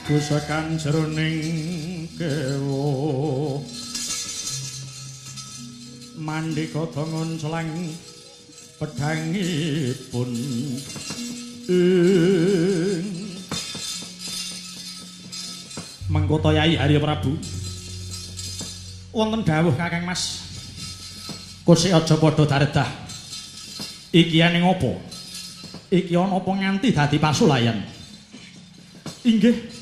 Gusekan jroning kewo mandika dongon celang pedhangipun ing mengko Yai Harya Prabu wonten dawuh Kakang Mas kosek aja padha daredah iki ane ngopo iki ana apa nganti dadi pasulayan inggih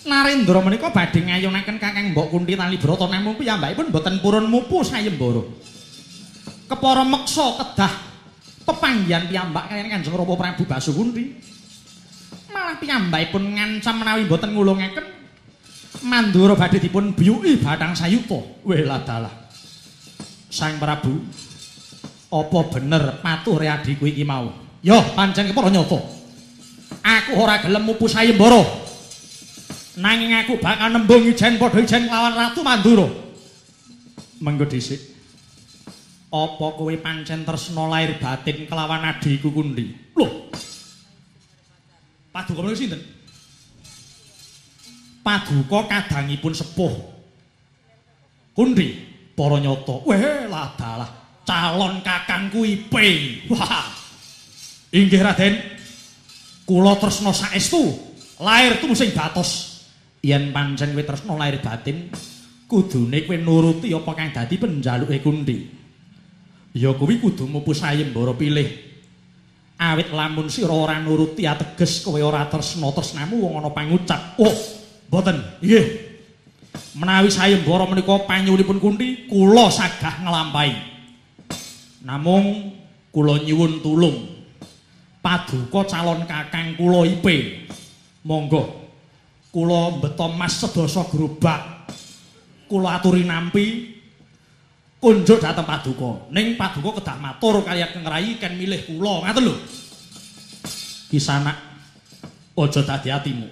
Narendra menika badhe ngayunaken Kakang Mbok Kunthi Talibrata namung piyambakipun boten purun mupu sayembara. Kepara meksa kedah pepanggihan piyambak kaliyan Kanjeng Rama Prabu Basukunthi. Malah piyambakipun ngancam menawi boten ngulungaken Mandura badhe dipun biyuki bathang sayuta. Weladalah. Sang Prabu, apa bener patuh adhiku iki mau? Yo pancen kepara nyata. Aku ora gelem mupu sayembara. Nanging aku bakal nembung ijen padha ijen lawan Ratu Mandura. Mengko dhisik. Apa kowe pancen tresna lahir batin kelawan adhiku Kunthi? Lho. Paduka menika sinten? Paduka kadangipun sepuh. Kunthi para nyata. Weh, ladalah calon kakangku Ipe. Wah. Inggih Raden. Kula tresna saestu lair tumusing batos. Yen pancen kowe tresna lahir batin, kudune kowe nuruti apa kang dadi penjaluke Kunthi. Ya kuwi kudu mupu sayembara pilih. Awit lamun sira ora nuruti ateges kowe ora tresna, tresnamu wong ana pangucap. Oh, mboten. Nggih. Menawi sayembara menika panyuwunipun Kunthi, kula sagah nglampahi. Namung kula nyuwun tulung paduka calon kakang kula Ipe. Monggo. Kula mbeta mas sedasa gerobak. Kula aturi nampi kunjuk dhateng paduka. Ning paduka kedah matur kaliyan Kang Rai ken milih kula. Ngaten lho. Kisanak aja dadi atimu.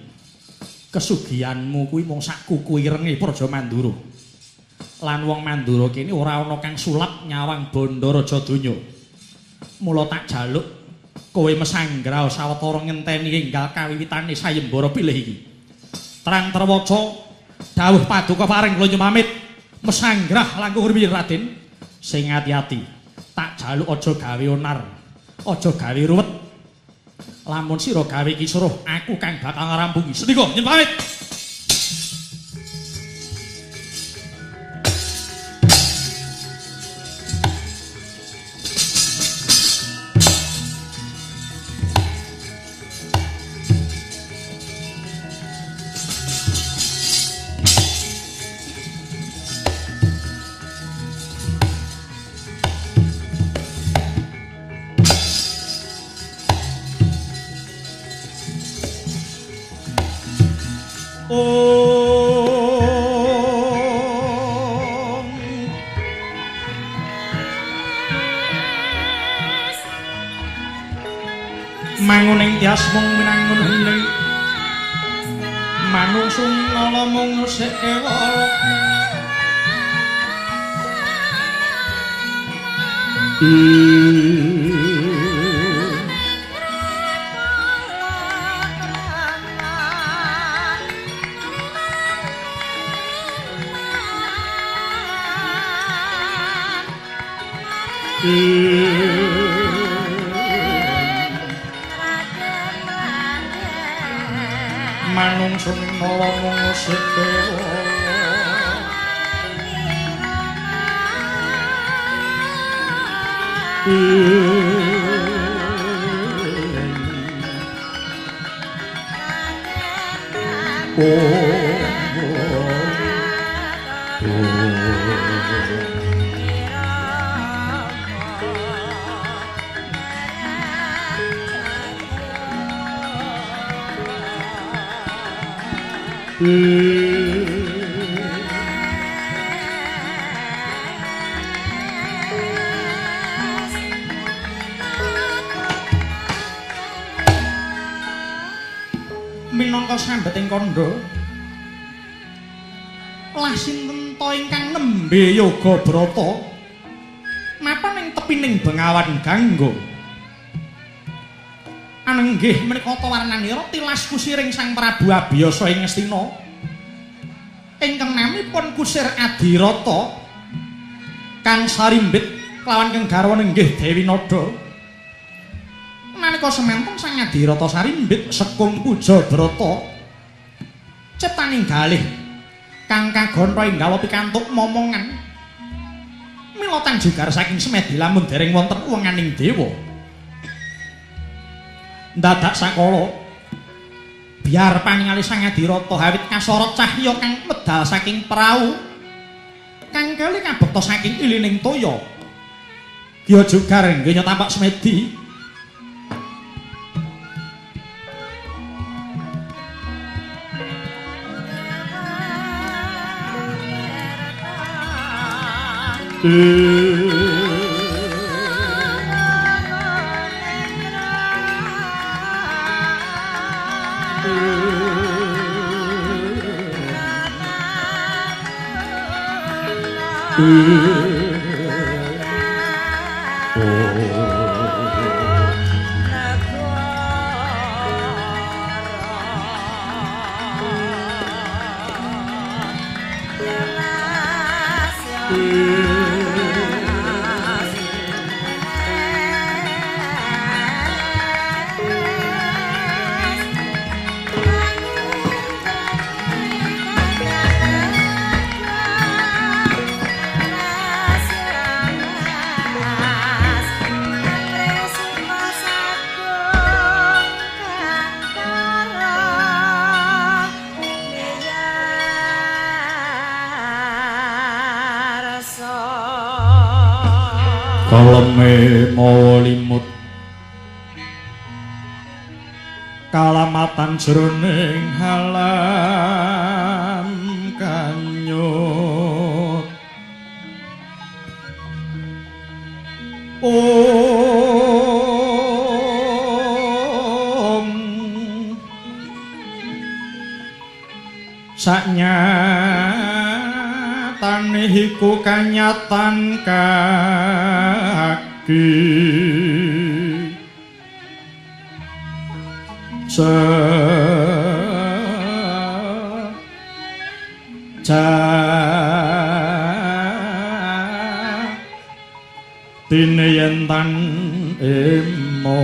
Kesugihanmu kuwi mung sak kuku irenge Praja Mandura. Lan wong Mandura kene ora ana kang sulap nyawang bandha raja donya. Mula tak jaluk kowe mesanggra sawetara ngenteni enggal kawiwitane sayembara pilih iki. Terang terwaca dawuh paduka paring kula pamit mesanggrah langkung rumiyin Raden sing ati-ati tak jaluk aja gawe onar aja gawe ruwet lamun sira gawe kisruh aku kang bakal ngrampungi sendika nyen pamit. Manguning tias mung minangun hening manungsung nala mung sekewala manungsung nala mung sekewa Minangka sambeting kandha lah sinten ta ingkang nembe yoga brata mapan ing tepining Bengawan Gangga. Anenggih menika warnanira tilas kusiring Sang Prabu Abiyasa ing Ngastina. Ingkang namipun Kusir Adirata kang sarimbit kelawan kang garwa nenggih Dewi Nada. Nalika semanten Sang Adirata sarimbit sekung puja brata ciptaning galih kang kagonta enggal pikantuk momongan. Mila tangjugar saking semedi lamun dereng wonten wenganing dewa. Dadak sakala biar paningali Sang Adirata awit kasorot cahya kang medal saking prau kang kali kabekta saking ilining toya. Ki Jugar nggih tampak semedi. Kaleme mawa limut kalamatan jroning alam kanyut. Om saknyatane iku kanyatan kaki sejatine yen tan emo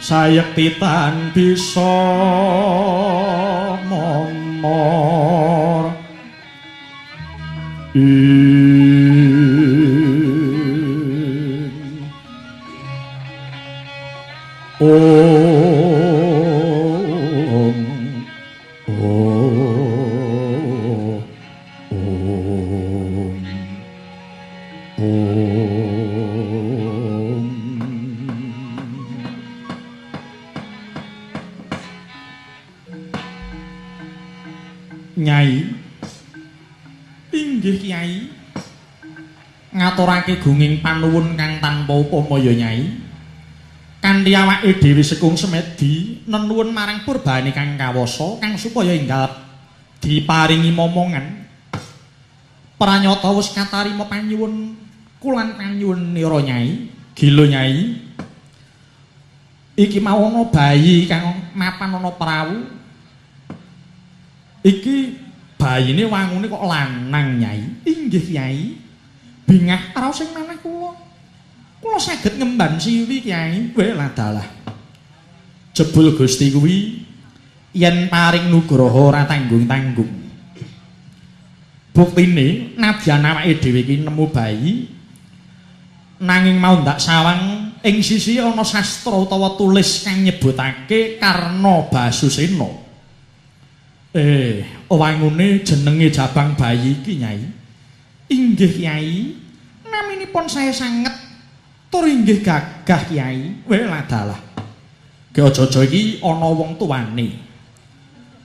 sayekti tan bisa momor om om om om. Nyai, inggih Kyai, ngaturake gunging panuwun kang tanpa upama ya Nyai. Kanthi awake dhewe sekung semedi nenuwun marang purbane kang kawasa kang supaya enggal diparingi momongan. Pranyata wis katarima panyuwun kulan panyuwun nira Nyai. Gila Nyai, iki mau ana bayi kang mapan ana prau. Iki bayine wangune kok lanang Nyai. Inggih Kyai. Bingah raos sing manah kula. Kula saged ngemban siwi Kyai. Weh ladalah. Jebul Gusti kuwi yen paring nugraha ora tanggung-tanggung. Buktine nadyan awake dhewe iki nemu bayi nanging mau ndak sawang ing sisi ana sastra utawa tulis kang nyebutake Karna Basusena. Wangune jenenge jabang bayi iki Nyai. Inggih Kyai, naminipun saya sanget tur inggih gagah Kyai. Weh ladalah. Ki aja-aja iki ana wong tuane.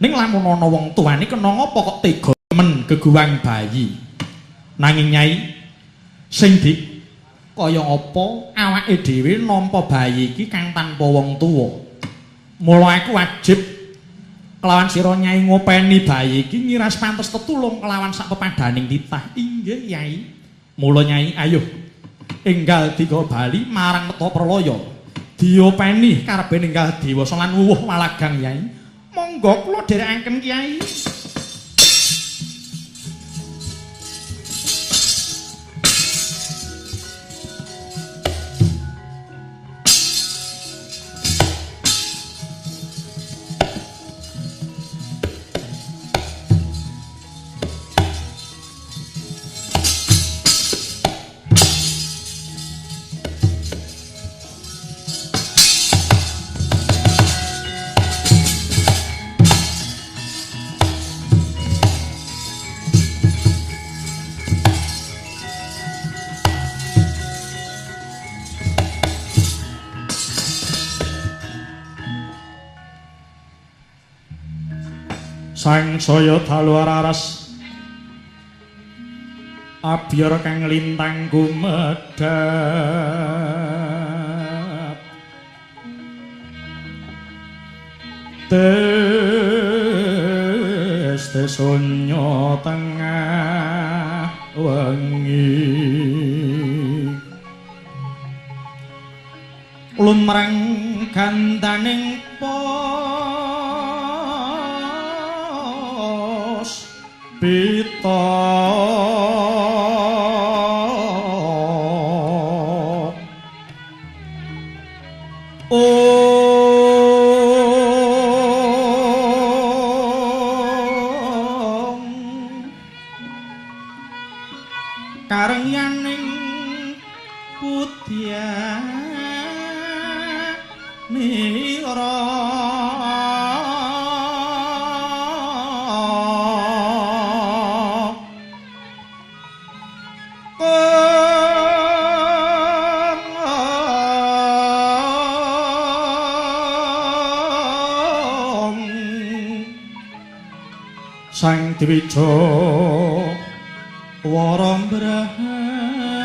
Ning lamun ana wong tuane kena ngapa kok tega men geguwang bayi. Nanging Nyai, sing di kaya apa awake dhewe nampa bayi iki kang tanpa wong tuwa. Mula aku wajib Kelawan sira Nyai ngopeni bayi iki ngiras pantes tetulung kelawan sak pepadaning titah. Inggih Yai. Mula Nyai ayo enggal digawa bali marang Meta Pralaya. Diopeni karepe ninggal dewasa lan wuwuh walagang Yai. Monggo kula dherekaken Kyai. Sangsaya dalu aras abyar kang lintang gumedhap tes sunyo tengah wengi lumrang gandaning pita om karengyaning putya nira Sang Dwija wara mbrangan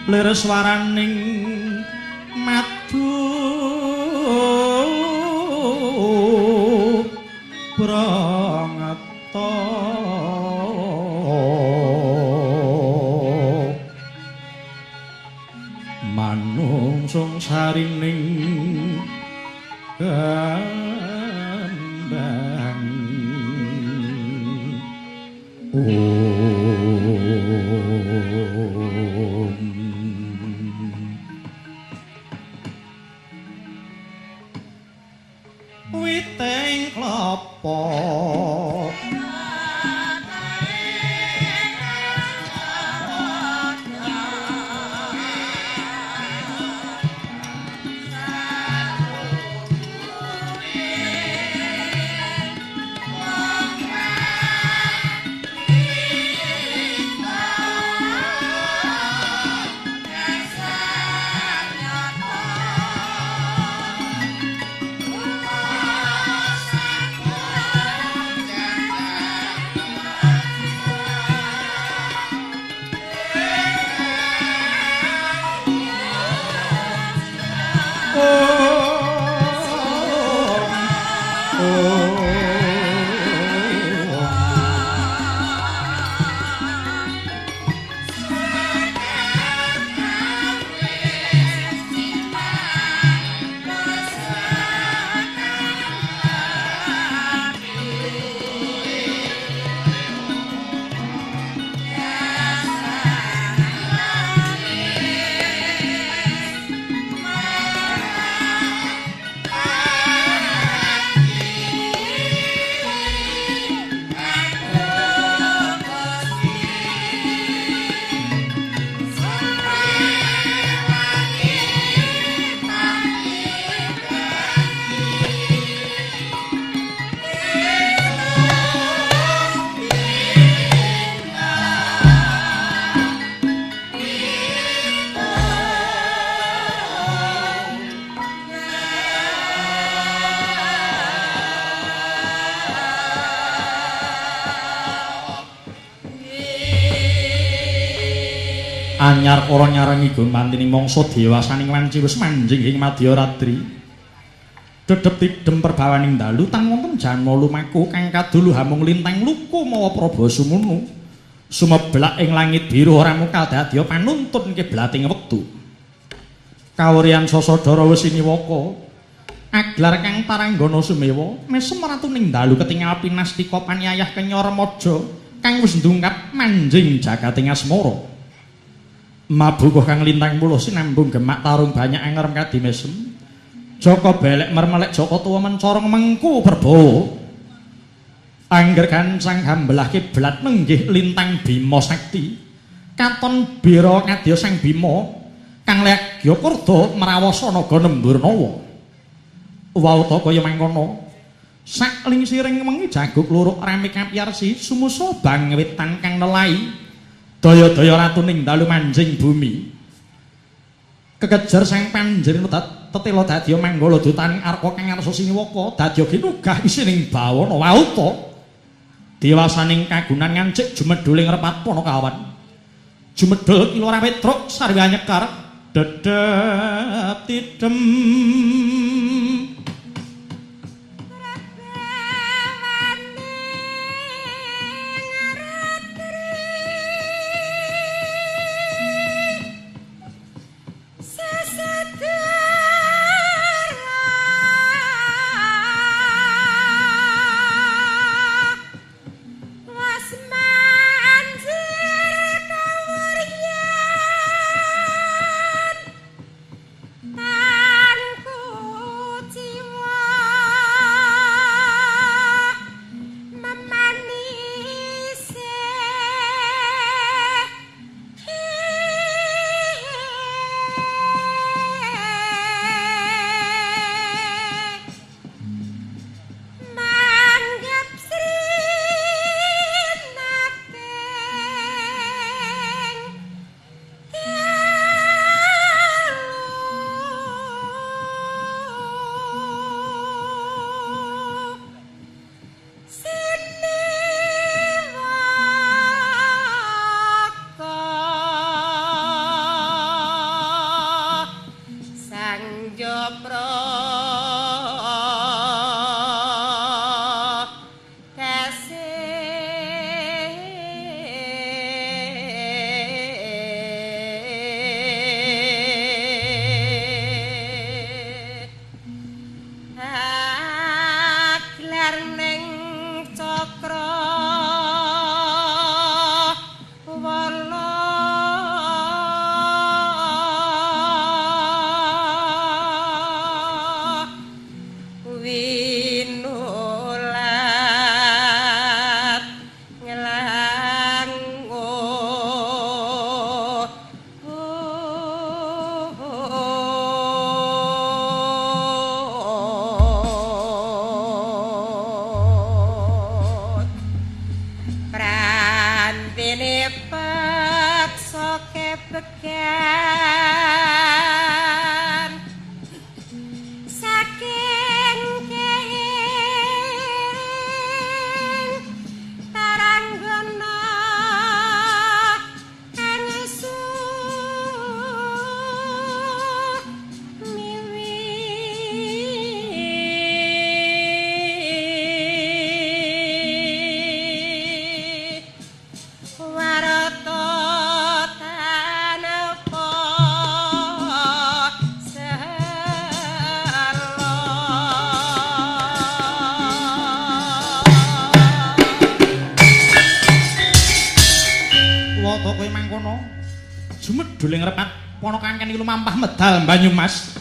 lir swaraning madu brangata manungsung sarining kembang om witing klapa Anyar ora nyarengi gumantining mangsa dewasaning wanci wis manjing ing madya ratri. Dedep tidem perbawaning dalu tan wonten janma lumaku kang kadulu hamung lintang luku mawa praba sumunu. Sumeblak ing langit biru ora mukal dadya panuntun kiblating wektu. Kawuryan sasadara wis siniwaka. Aglar kang taranggana sumewa mesem ratuning dalu ketingal pinastika panyayah kenya remaja kang wis ndungkap manjing jagating asmara. Mabukuh kang lintang muluh sinambung gemak tarung banyak angrem kadimesem. Jaka belek mermelek jaka tuwa mencorong mengku perbawa. Angger gancang hambelah kiblat nenggih lintang Bima Sakti. Katon bira kadya Sang Bima kang lagya kurda mrawasa naga nembur nawa. Wauta kaya mangkono. Saklingsiring wengi jaguk luruk rame kapiyarsi sumusa bang wetan kang nelai. Daya-daya ratuning dalu manjing bumi. Kekejar sang panjenengan tetela dadya manggala dutaning arka kang ngarsa siniwaka dadya ginugah isining bawana wauta. Dewasaning kagunan ngancik jumedhuling repat panakawan. Jumedhul kilora petruk sarwa nyekar dedep tidem. Jumedhuling repat ponokan kan iki lumampah medal Banyumas.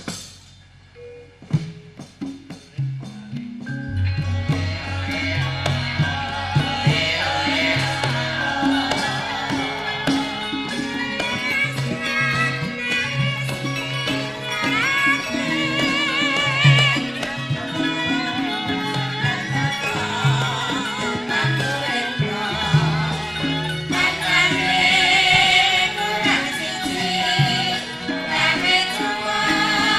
Kurang siji, rame cuwak.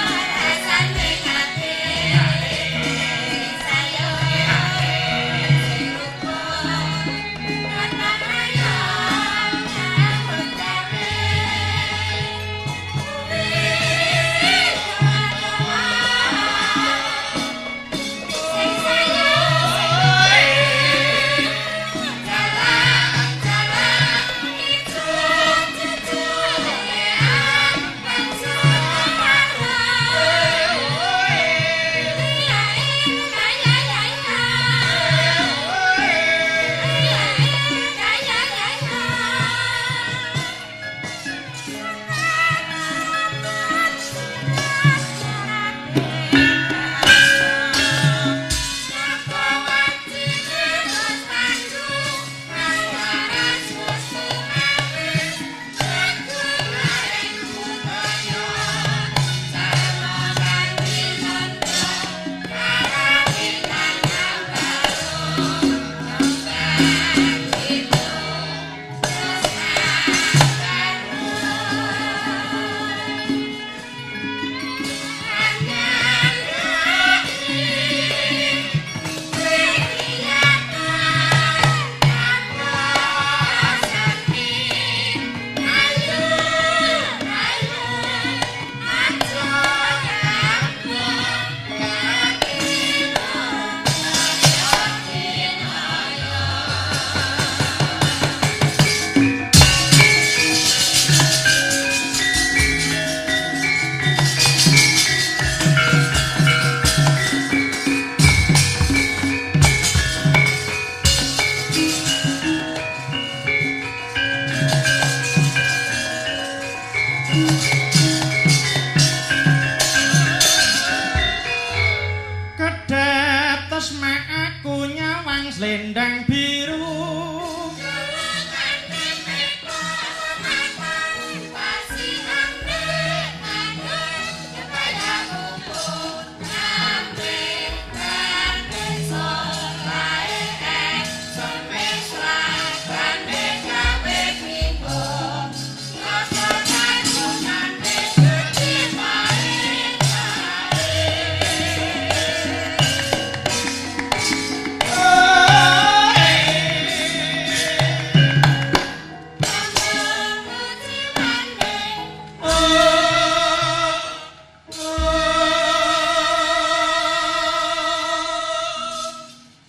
Ngantos mak aku nyawang slendang biru.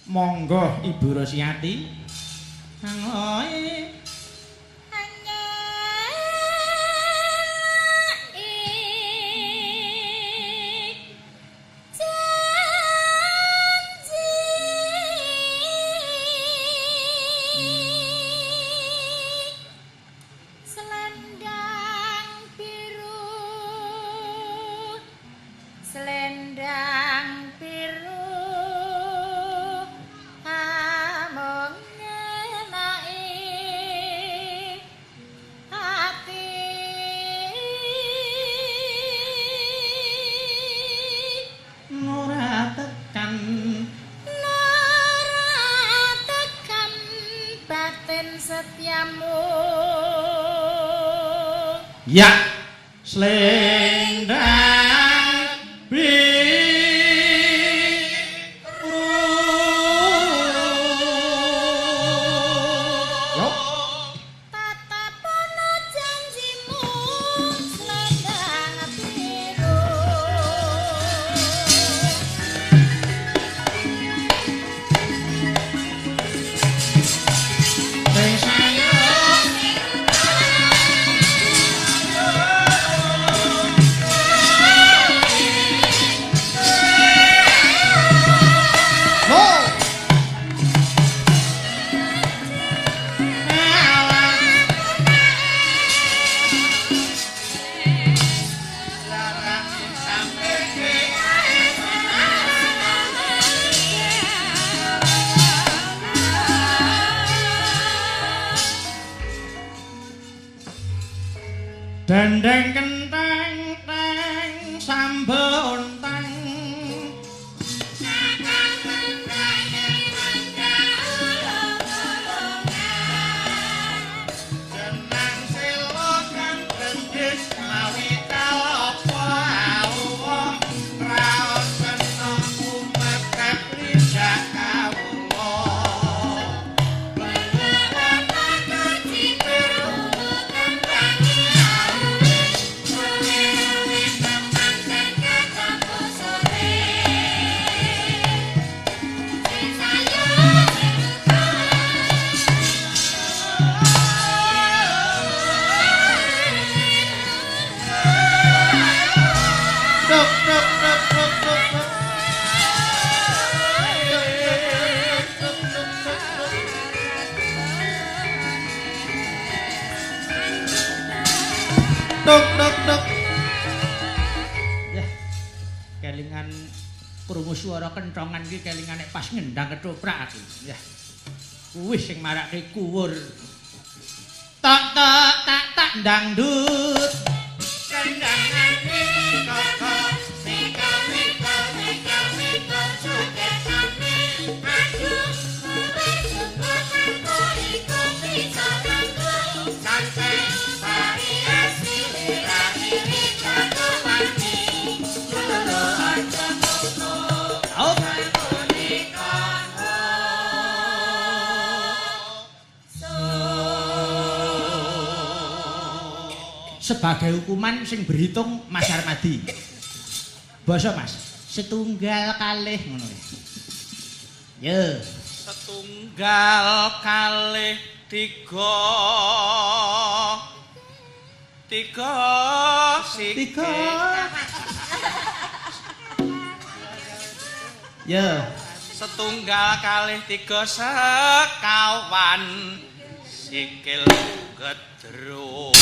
Monggo Ibu Rosiati. Angoe Selendang biru, selendang biru, amung ngenai ati. Ora tekan, ora tekan batin setiamu. Ya, selendang biru. Yo. Tatapono janjimu selendang biru. Sing sayang. Dendeng kentang tang sambel ontang. Jenang selo kang gendis mawi kalapa awuh raos kena kumetep lidah kawula. Tuk tuk tuk tuk tuk tuk. Tuk tuk tuk. Ya. Kelingan krungu swara kenthongan iki kelingan nek pas ngendang ketoprak aku. Ya. Kuwi sing marake kuwur. Tak tak tak tak dangdut. Kendangane koko mikel mikel mikel mikel suketane aduh sampe variasi lira-liri wani loro aja ngono. Sebagai hukuman sing berhitung Mas Armadi. Basa Mas, setunggal kalih ngono. Yo. Setunggal kalih tiga tiga sikil. Tiga. Yo. Setunggal kalih tiga sekawan sikil gedro.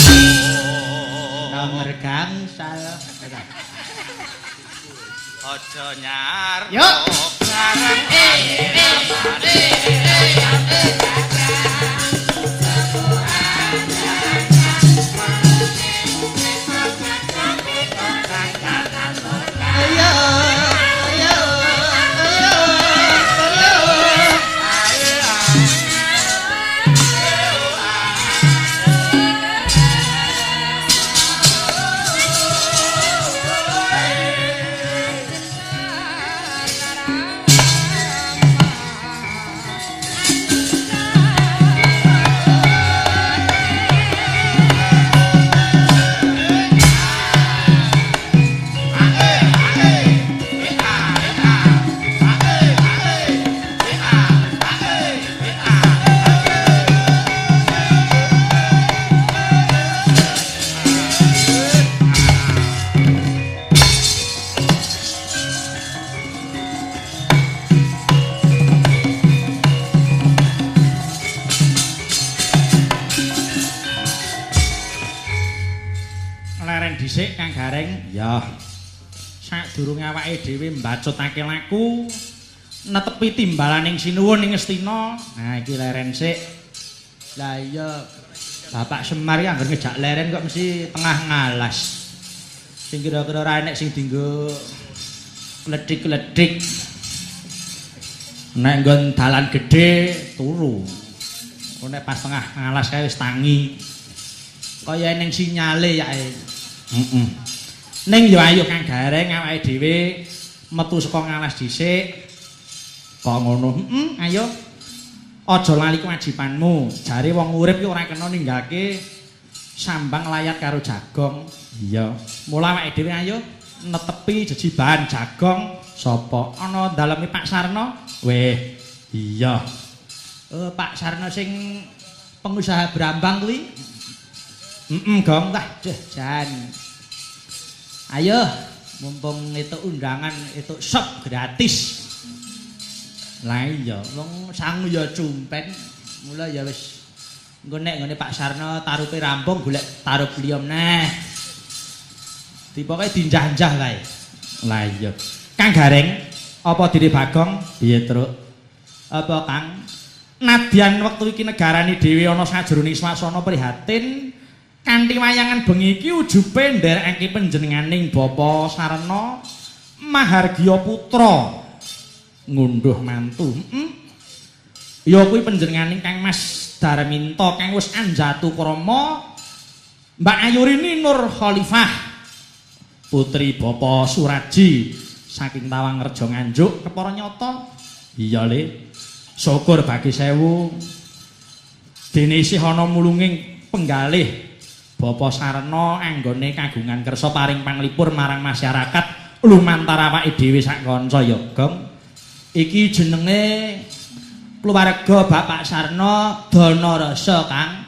Nomor gangsal. Aja nyar. Yo. Barang Ayo, ayo, ayo, ayo. Leren dhisik Kang Gareng. Ya. Sadurunge awake dhewe mbacutake laku netepi timbalaning sinuwun ing Ngastina. Nah iki leren sik. Lah iya Bapak Semar iki anggere ngejak leren kok mesti tengah ngalas. Sing kira-kira ora enek sing dienggo kledik-kledik. Nek nggon dalan gedhe turu. Kok nek pas tengah ngalas kae wis tangi. Kaya ning sinyale ya. Heeh. Ning yo ayo Kang Gareng awake dhewe metu saka ngalas dhisik. Kok ngono? Heeh, ayo. Aja lali kewajibanmu. Jare wong urip ki ora kena ninggalke sambang layat karo jagong. Iya. Mula awake dhewe ayo netepi jejibahan jagong sapa? Ana daleme Pak Sarno? Weh, iya. Oh, Pak Sarno sing pengusaha brambang kuwi. Heeh, Gong. Wah, duh jan. Ayo, mumpung itu undangan itu sop gratis. Lah iya. Wong sangu ya cumpen. Mula ya wis engko nek nggone Pak Sarno tarupe rampung golek tarup liya meneh. Dipokoke dinjah-njah kae. Lah iya. Kang Gareng, apa diri Bagong? Piye, Truk? Apa Kang? Nadyan wektu iki negarane dhewe ana sajroning swasana prihatin kanthi wayangan bengi iki ujube nderekake panjenenganing Bapa Sarna Mahargya Putra ngunduh mantu. Heeh. Ya kuwi panjenenganing Kang Mas Darminto kang wis anjatu krama Mbak Ayurini Nur Khalifah putri Bapa Suraji saking Tawangrejo Nganjuk kepara nyata. Iya le. Syukur bagi sewu dene isih ana mulunging penggalih Bapa Sarna anggone kagungan kersa paring panglipur marang masyarakat lumantar awake dhewe sak kanca ya Gong. Iki jenenge keluarga Bapak Sarno Dana Rasa Kang.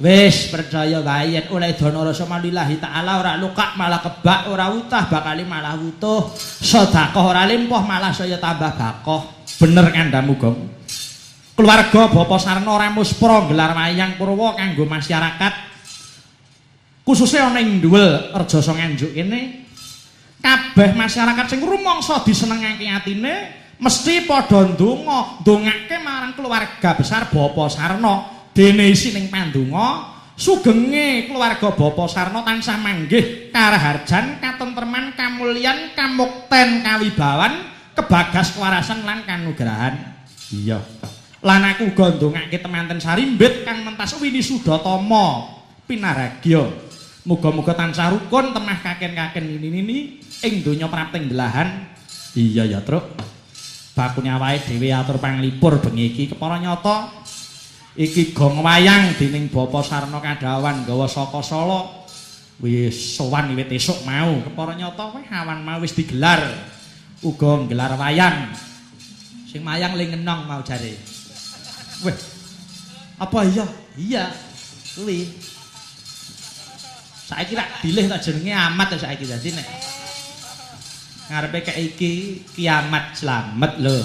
Wis percaya wae yen oleh dana rasa malillahi taala ora lukak malah kebak, ora utah bakale malah wutuh, sedekah ora limpoh malah saya tambah bakoh. Bener kandhamu Gong. Keluarga Bapa Sarna ora muspra nggelar wayang purwa kanggo masyarakat khususnya ana ing Duwel Rejasa Nganjuk kene. Kabeh masyarakat sing rumangsa disenengake atine mesti padha ndonga, ndongake marang keluarga besar Bapa Sarna. Dene isining pandonga sugenge keluarga Bapa Sarna tansah manggih karaharjan, katentreman, kamulyan, kamukten, kawibawan, kebagas kewarasan lan kanugrahan. Iya. Lan aku uga ndongake temanten sarimbit kang mentas Winisudatama pinaragya. Muga-muga tansah rukun temah kaken-kaken nini-nini ing donya prapting belahan. Iya ya, Truk. Bakune awake dhewe atur panglipur bengi iki kepara nyata. Iki gong wayang dening Bapa Sarna Kadhawan gawa saka Solo. Wis sowan wiwit esuk mau. Kepara nyata weh awan mau wis digelar. Uga nggelar wayang. Sing mayang le ngenong mau jare. Weh. Apa iya? Iya. Kuwi. Saiki rak dilih tak jenenge amat ya saiki dadi nek ngarepe kek iki kiamat slamet lho.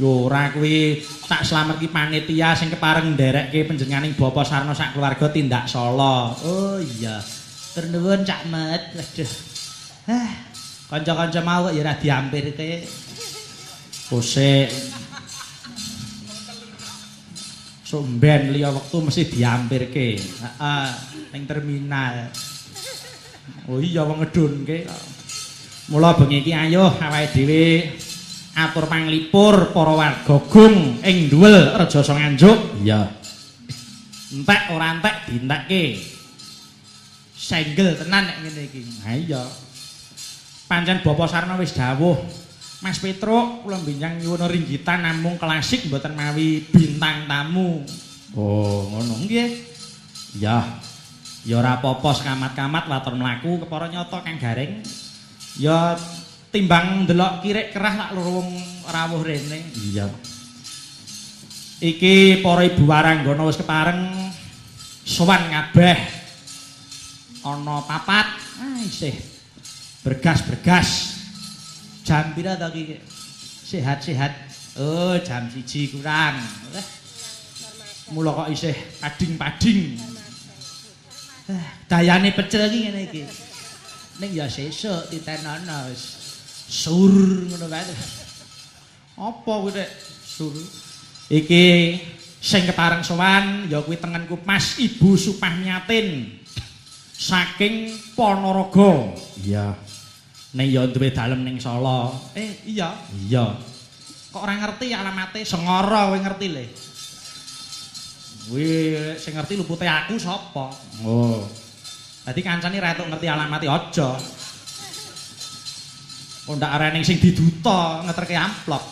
Yo ora kuwi tak slamet ki panitia sing kepareng nderekke panjenenganing Bapa Sarna sak keluarga tindak Solo. Oh iya. Tur nuwun Cak Met. Waduh. Hah. Kanca-kanca mau kok ya ora diampirke. Kosek. Sok mben liya wektu mesti diampirke. Heeh, ning terminal. Oh iya wong ngedunke kok. Mula bengi iki ayo awake dhewe atur panglipur para warga Gung ing Duwel Rejasa Nganjuk. Iya. Entek ora entek dientekke. Senggel tenan nek ngene iki. Ha iya. Pancen Bapak Sarno wis dawuh, Mas Petruk kula benjang nyuwun ringgitan namung klasik mboten mawi bintang tamu. Oh, ngono nggih. Ya. Ya ora apa-apa sekamat-kamat watur mlaku kepara nyata Kang Gareng. Ya timbang ndelok kirik kerah lak loro wong rawuh rene. Iya. Iki para ibu waranggana wis kepareng sowan kabeh. Ana papat, ah isih bergas-bergas. Jam pira to iki? Sehat-sehat. Oh, jam 1 kurang. Mula kok isih pading-pading. Dayane pecel iki ngene iki. Ning ya sesuk titenono wis sur ngono kae. Apa kuwi rek? Sur. Iki sing kepareng sowan ya kuwi tengenku Mas Ibu Supahmiatin saking Ponorogo. Iya. Ning ya duwe dalem ning Solo. Iya. Iya. Kok ora ngerti alamate? Sengara kowe ngerti le. Kuwi sing ngerti lupute aku sapa? Oh. Dadi kancane ra entuk ngerti alamate aja. Kok ndak ora ning sing diduta ngeterke amplop.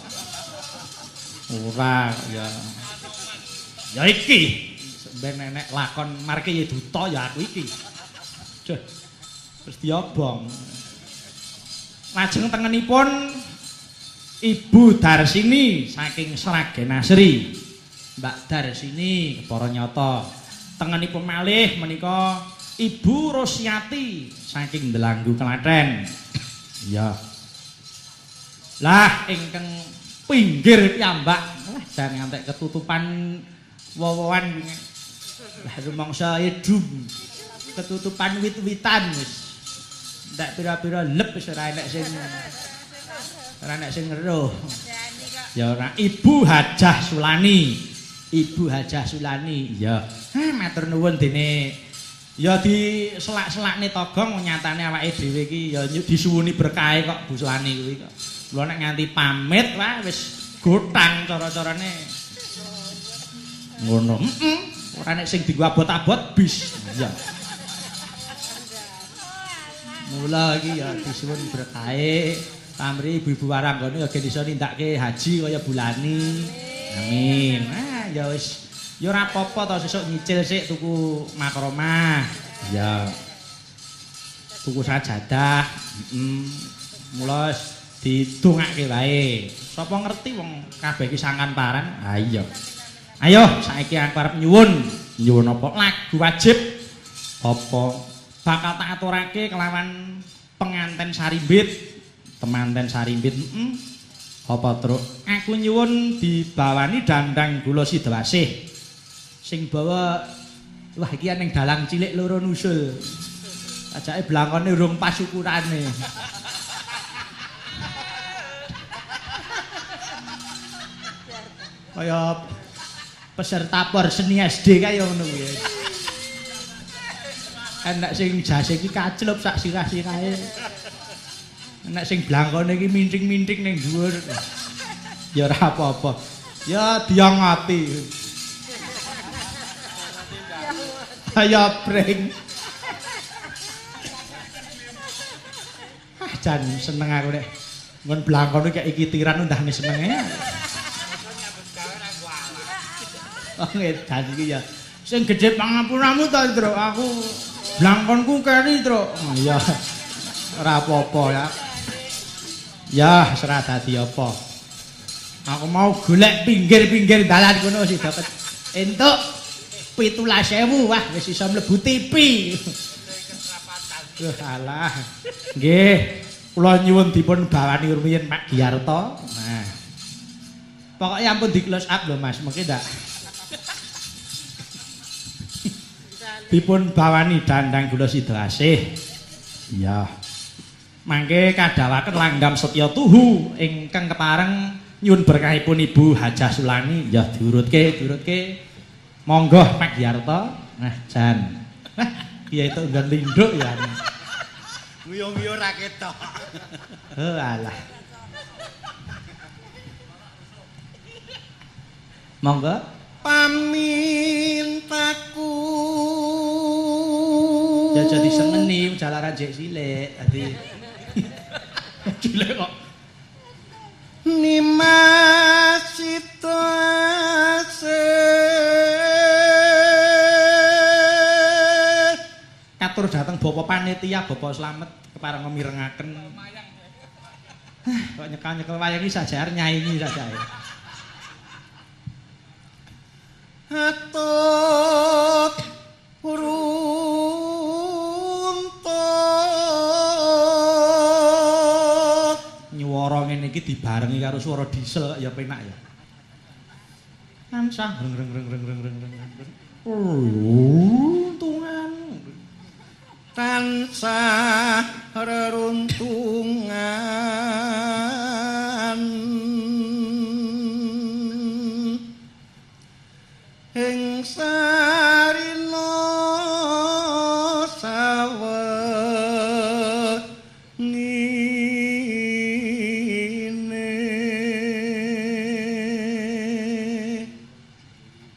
Ora ya. Ya iki ben nenek lakon marke ya duta ya aku iki. Duh. Terus diobong. Lajeng tengenipun Ibu Darsini saking Sragen Asri. Mbak Darsini kepara nyata. Tengenipun malih menika Ibu Rosiati saking Delanggu Klaten. Iya. Lah ingkang pinggir piyambak, wah jan ngantek ketutupan wowoan. Lah rumangsa edum. Ketutupan wit-witan wis. Ndak pira-pira lep wis ora enek sing ngeruh. Ya ora Ibu Hajah Sulani. Ibu Hajah Sulani. Iya. Ha matur nuwun dene ya diselak-selakne Togong nyatane awake dhewe iki ya disuwuni berkahe kok Bu Sulani kuwi kok. Kula nek nganti pamit wah wis gotang cara-carane. Ngono. Heeh. Ora nek sing dienggo abot-abot bis. Iya. Mula iki ya disuwun berkahe. Pamri ibu-ibu waranggana ya gen iso nindakake haji kaya bulani. Amin. Ah ya wis. Ya ora apa-apa to sesuk nyicil sik tuku makromah. Iya. Tuku sajadah. Heeh. Mula didongake wae. Sapa ngerti wong kabeh iki sangkan parang. Ha iya. Ayo saiki aku arep nyuwun. Nyuwun apa? Lagu wajib apa? Bakal tak aturake kelawan penganten sarimbit. Temanten sarimbit. Heeh. Apa truk? Aku nyuwun dibawani dandang gula Sidawasih. Sing bawa wah iki ning dalang cilik loro nusul. Ajake blangkone urung pas ukurane. Kaya peserta Porseni SD kaya ngono kuwi. Enek sing jase iki kaclup sak sirah-sirahe. Enek sing blangkone iki minting-minting ning dhuwur. Ya ora apa-apa. Ya diangati. Kaya pring. Ah jan seneng aku nek nggon blangkon kaya iki tiran ndahne senenge. Oh ngedan iki ya. Sing gedhe pangapuramu to, Truk. Aku blangkonku keri, Truk. Oh iya. Ora apa-apa ya. Ya, ora dadi apa. Aku mau golek pinggir-pinggir dalan kono sida entuk 17.000. Wah, wis iso mlebu TV. Duh alah. Nggih, kula nyuwun dipun bawani rumiyin Pak Giarto. Nah. Pokoke ampun di close up lho Mas, mengki ndak. Dipun bawani dandang gula Sidawasih. Iya. Mangke kadhawaken langgam setya tuhu ingkang kepareng nyuwun berkahipun Ibu Hajah Sulani. Ya diurutke, diurutke. Monggo Pak Giarto. Nah, jan. Nah, kiye itu nggon linduk ya. Nguyung-nguyung ora ketok. Oh alah. Monggo. Pamintaku. Ya jadi sengeni jalaran jek cilik dadi. Cilik kok. Nimas Sita asih. Katur dhateng Bapak Panitia, Bapak Slamet kepareng mirengaken. Kok nyekel-nyekel wayang iki saja arep nyaingi saja. Atut runtut. Nyuwara ngene iki dibarengi karo swara diesel ya penak ya. Tansah reng reng reng reng reng reng reng. Runtungan. Tansah reruntungan. Ing sarina sawengine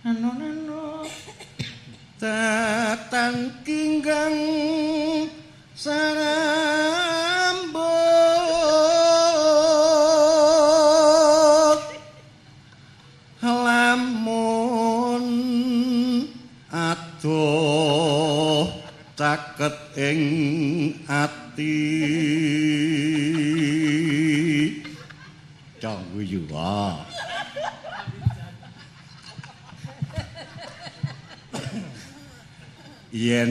Anu-anu tatan kinggang sarambut lamun adoh caket ing ati. Cang guyu ah. Yen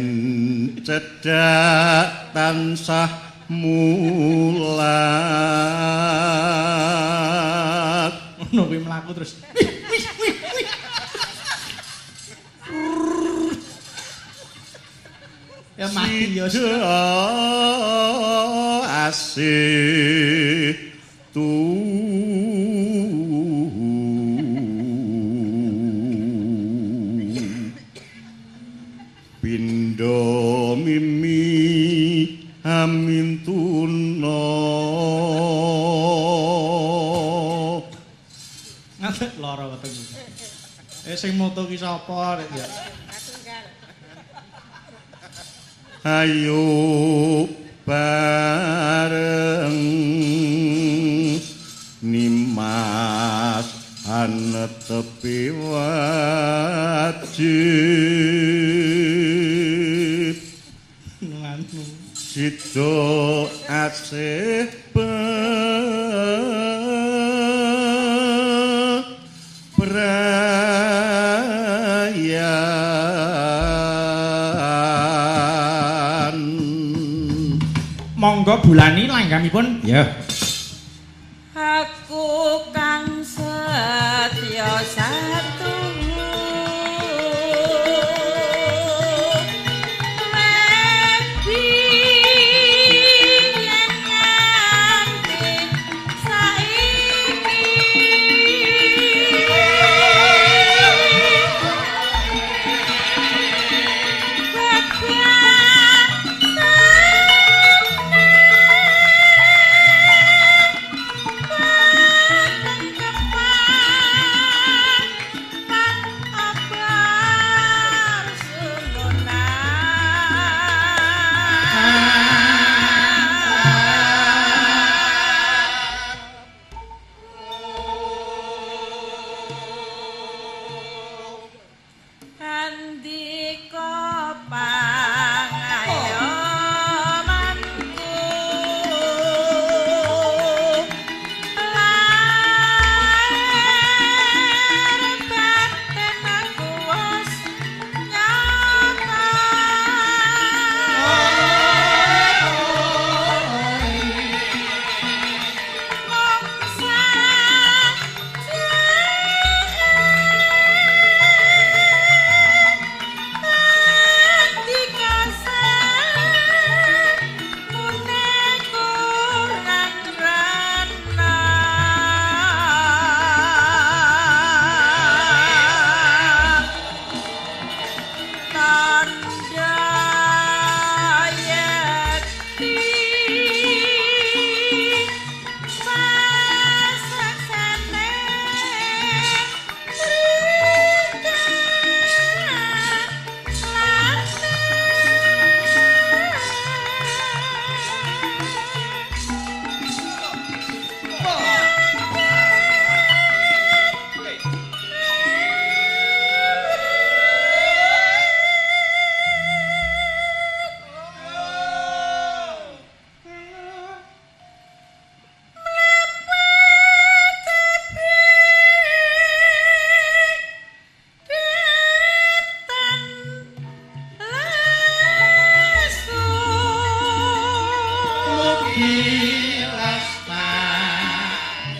cedhak tansah mulat. Ngono kuwi mlaku terus. Wih wih wih. Ya mati ya. Asih tuhu. Pindo mimi amintuna. Ngantek lara weteng. Sing moto ki sapa rek ya? Ayo bareng Nimas anetepi wajib. Nganu sida asih brayan. Monggo bulani langgamipun. Ya. Aku kang setya satu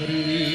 negeri.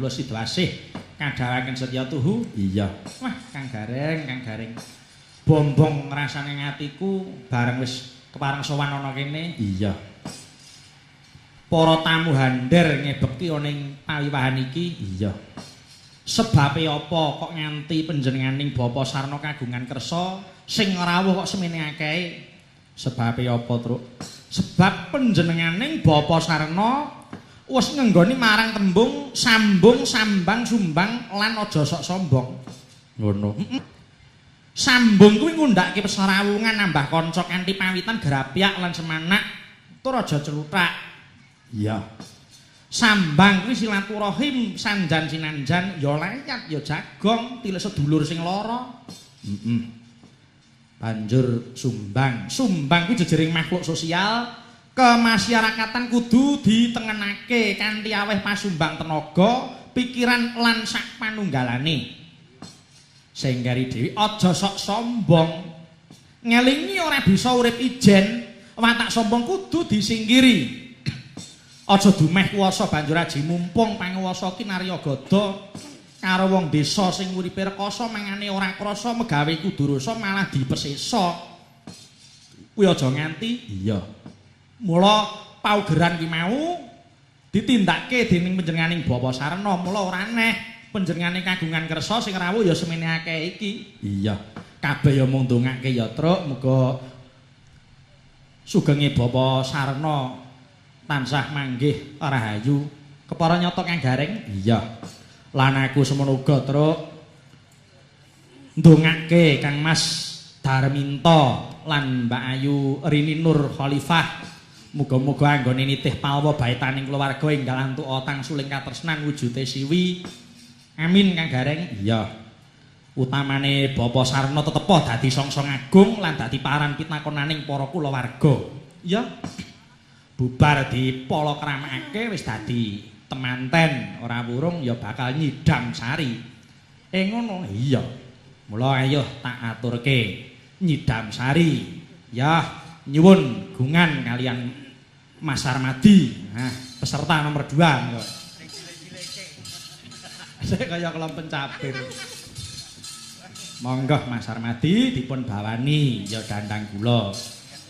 Sidoasih kadharaken setya tuhu. Iya. Wah, Kang Gareng, Kang Gareng. Bombong ngrasane atiku bareng wis kepareng sowan ana kene. Iya. Para tamu hander ngebekti ana ing pawiwahan iki. Iya. Sebabe apa kok nganti panjenenganing Bapak Sarno kagungan kersa sing rawuh kok semene akehe? Sebabe apa, Truk? Sebab panjenenganing Bapak Sarno wis ngenggoni marang tembung sambung sambang sumbang lan aja sok sombong. Ngono. Sambung kuwi ngundhake pesarawungan nambah kanca kanthi pawitan grapyak lan semanak tur aja celuthak. Iya. Sambang kuwi silaturahim sanjan sinanjan ya layat ya jagong tilik sedulur sing lara. Heeh. Banjur sumbang. Sumbang kuwi jejering makhluk sosial kemasyarakatan kudu ditengenake kanthi aweh pasumbang tenaga, pikiran lan sak panunggalane. Sing keri dhewe aja sok sombong. Ngelingi ora bisa urip ijen, watak sombong kudu disingkiri. Aja dumeh kuwasa banjur aji mumpung panguwasa ki narya gada karo wong desa sing uripe rekoso mangane ora krasa megawe kudu rasa malah dipesesa. Kuwi aja nganti. Iya. Mula paugeran ki mau ditindakke dening panjenenganing Bapak Sarno, mula ora aneh panjenengane kagungan kersa sing rawuh ya semene akeh iki. Iya. Kabeh ya mung ndongake ya, Truk, muga sugenge Bapak Sarno tansah manggih rahayu. Kepara nyata Kang Gareng? Iya. Lan aku semono uga, Truk. Ndongake Kang Mas Darminto lan Mbak Ayu Rini Nur Khalifah. Muga-muga anggone nitih palwa baetaning keluarga enggal antuk tangsuling katresnan wujude siwi. Amin Kang Gareng. Iya. Utamane Bapak Sarno tetepo dadi songsong agung lan dadi paran pitakonaning para kulawarga. Iya. Bubar dipalakramakake wis dadi temanten, ora wurung ya bakal nyidam sari. Ngono. Iya. Mula ayo tak aturke nyidam sari. Ya. Nyuwun gungan kalian Mas Sarmadi. Nah, peserta nomor 2. Saya kaya kelompen capir. Monggo Mas Sarmadi dipun bawani ya dandang kula.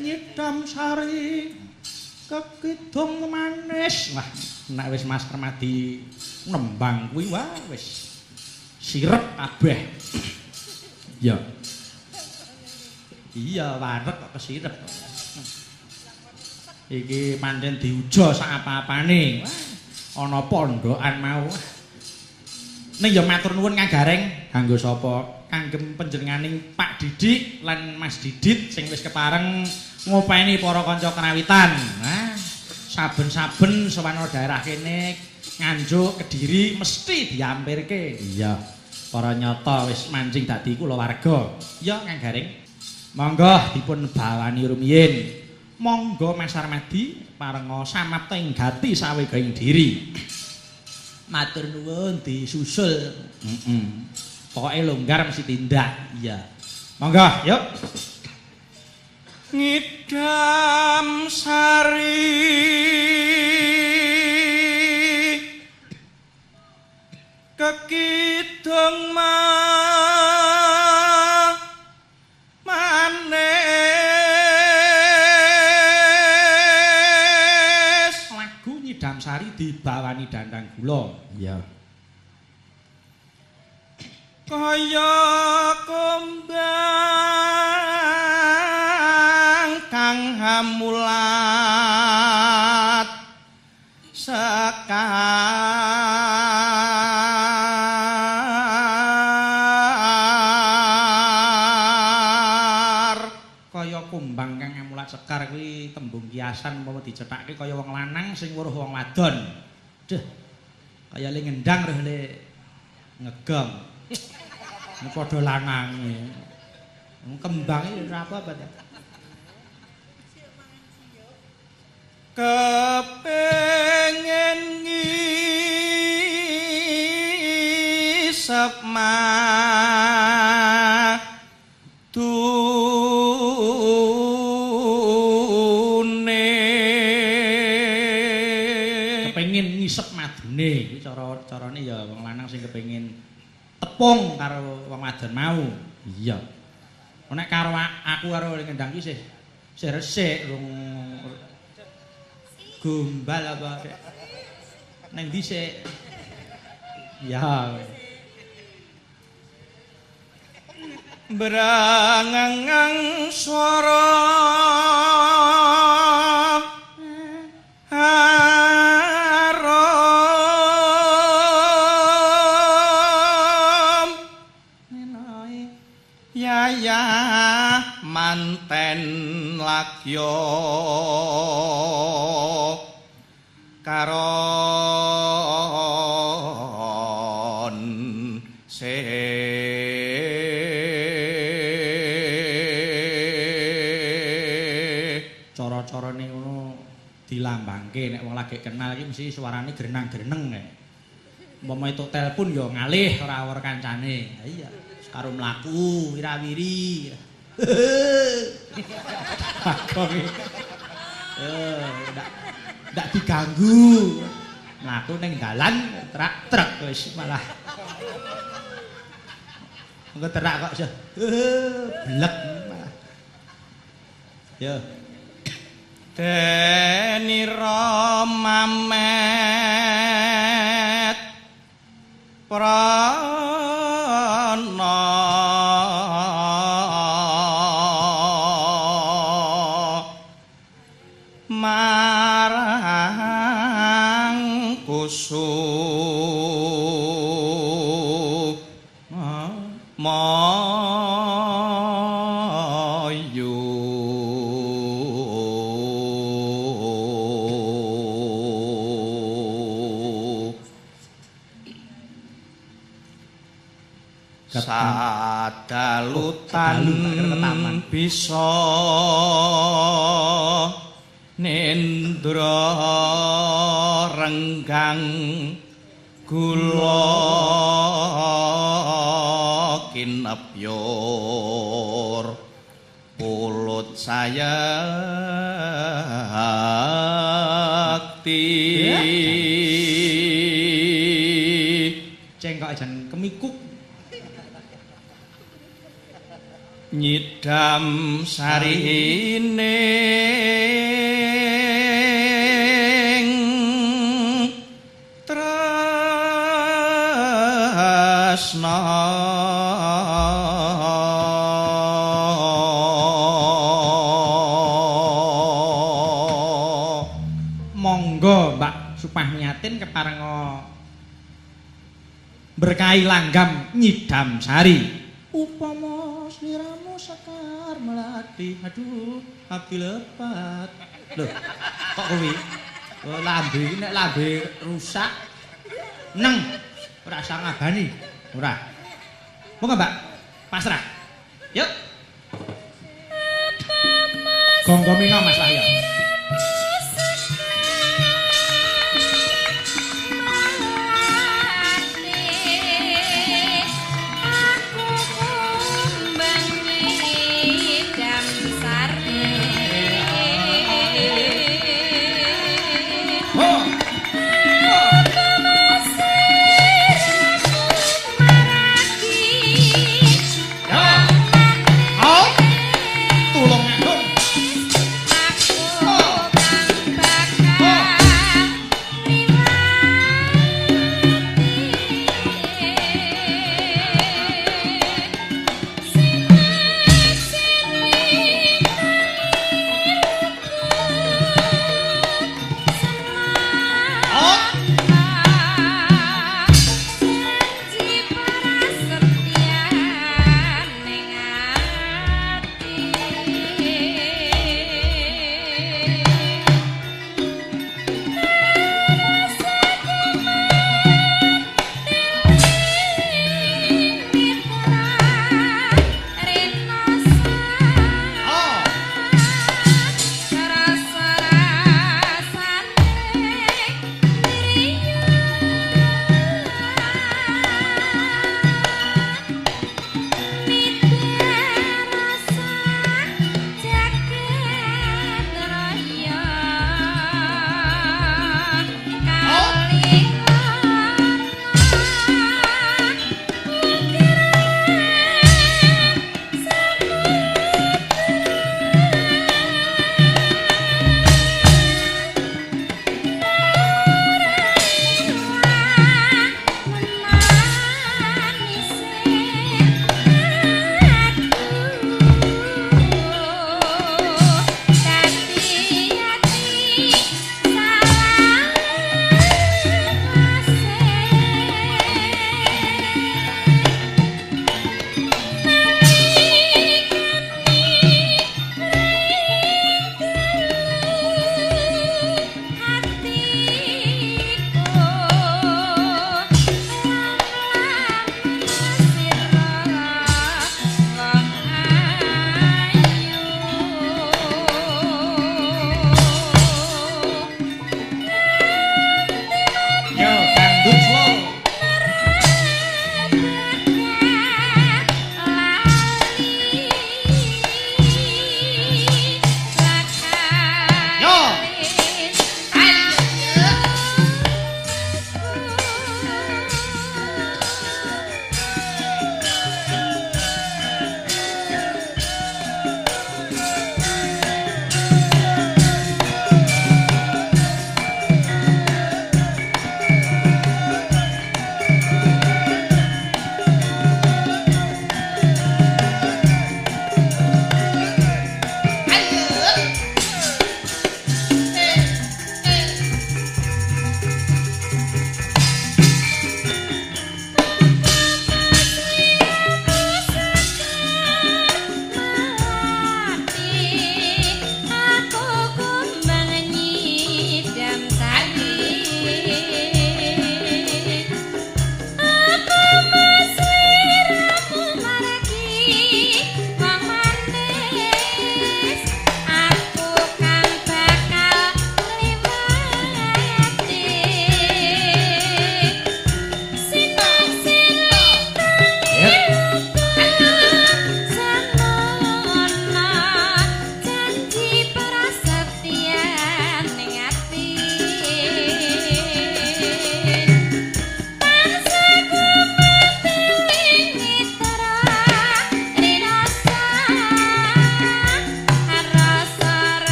Nyidam sari kekidung manis. Wah, nek wis Mas Sarmadi nembang kuwi wah wis sirep kabeh. Ya. Iya, wareg kok kesirep. Iki pancen diuja sak apa-apane. Ana pondokan mau. Ning ya matur nuwun Kang Gareng, kanggo sapa? Kangge panjenenganing Pak Didik lan Mas Didit sing wis kepareng ngopeni para kanca kerawitan. Nah, saben-saben sowan daerah kene Nganjuk, Kediri mesti diampirke. Iya. Para nyata wis mancing dadi kulawarga. Iya, Kang Gareng. Monggo dipun bawani rumiyin. Monggo Mas Sarmadi parenga samapta ing gati sawegaing diri. Matur nuwun disusul. Heeh. Pokoke longgar mesti tindak. Iya. Monggo, yuk. Ngidam sari kekidung Lagu Nyidam Sari dibawani dandang gula. Iya. Kaya kembang kang hamulat sekar. Kaya kumbang kang ngamulat sekar kuwi tembung kiasan umpama dicethake kaya wong lanang sing weruh wong wadon. Duh. Kaya le ngendang roh le ngegong. Ini padha lanange. Wong kembang iki ora apa-apa ta. Kepengin ngisep madune. Kepengin ngisep madune kuwi cara-carane ya wong lanang sing kepengin tepung karo wong wadon mau. Iya. Nek karo aku karo ngendang ki sih resik wong gombal apa nang ndi sik. Ya. Brangangang swara harum yayah manten lagyo karon se. Cara-carane ngono dilambangke nek wong lagi kenal iki mesti suarane grenang-greneng nek. Umpama entuk telepon ya ngalih ora awor kancane. Ha iya, karo mlaku wirawiri. Bagong. Ndak diganggu. Mlaku ning dalan truk-truk wis malah. Engko terak kok iso. Blek malah. Yo. Denira mamet prana marang kusuma mayu. Sadalutan bisa nendra renggang gula kinepyor pulut sayekti. Cengkok jan kemikuk nyidam sarine tresna. Monggo Mbak Supahmiatin keparenga berkahi langgam nyidam sari. Upama sliramu sekar melati, aduh abdi lepat. Lho, kok kuwi? Oh, lambe iki nek lambe rusak neng ora usah ngabani. Ora. Monggo Mbak, pasrah. Yuk. Gonggomino Mas Wahyo. Aku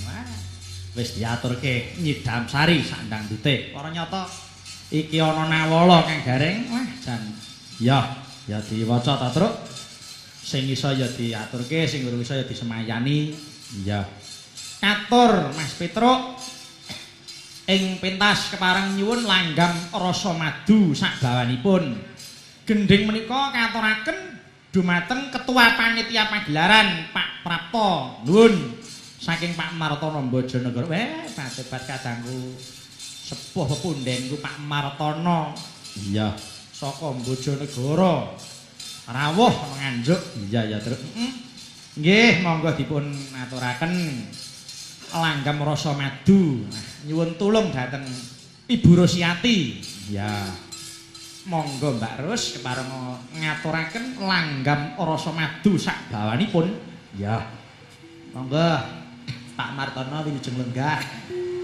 Wah, wis diaturke nyidam sari sak dangdute. Para nyata iki ana nawala Kang Gareng. Wah, jan. Ya, ya diwaca ta, Truk. Sing iso ya diaturke, sing urung iso ya disemayani. Iya. Katur Mas Petruk ing pentas kepareng nyuwun langgam rasa madu sak bawanipun. Gendhing menika katuraken dumateng Ketua Panitia Pagelaran Pak Prapto. Nuwun saking Pak Martono Bojonegoro. Weh, batebat kadangku sepuh pepundhenku Pak Martono. Iya, saka Bojonegoro. Rawuh Nganjuk. Iya ya, Truk. Nggih, monggo dipun aturaken langgam rasa madu. Nah, nyuwun tulung dhateng Ibu Rosiati. Iya. Monggo Mbak Ros kepareng ngaturaken langgam rasa madu sak bawanipun. Ya. Monggo Pak Martono wilujeng lenggah.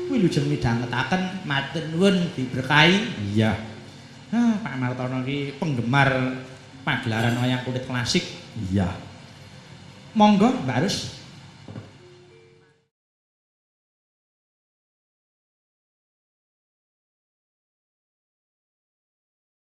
Wilujeng midhangetaken matur nuwun diberkahi. Iya. Ah, Pak Martono iki penggemar pagelaran wayang kulit klasik. Iya. Monggo Mbak Ros.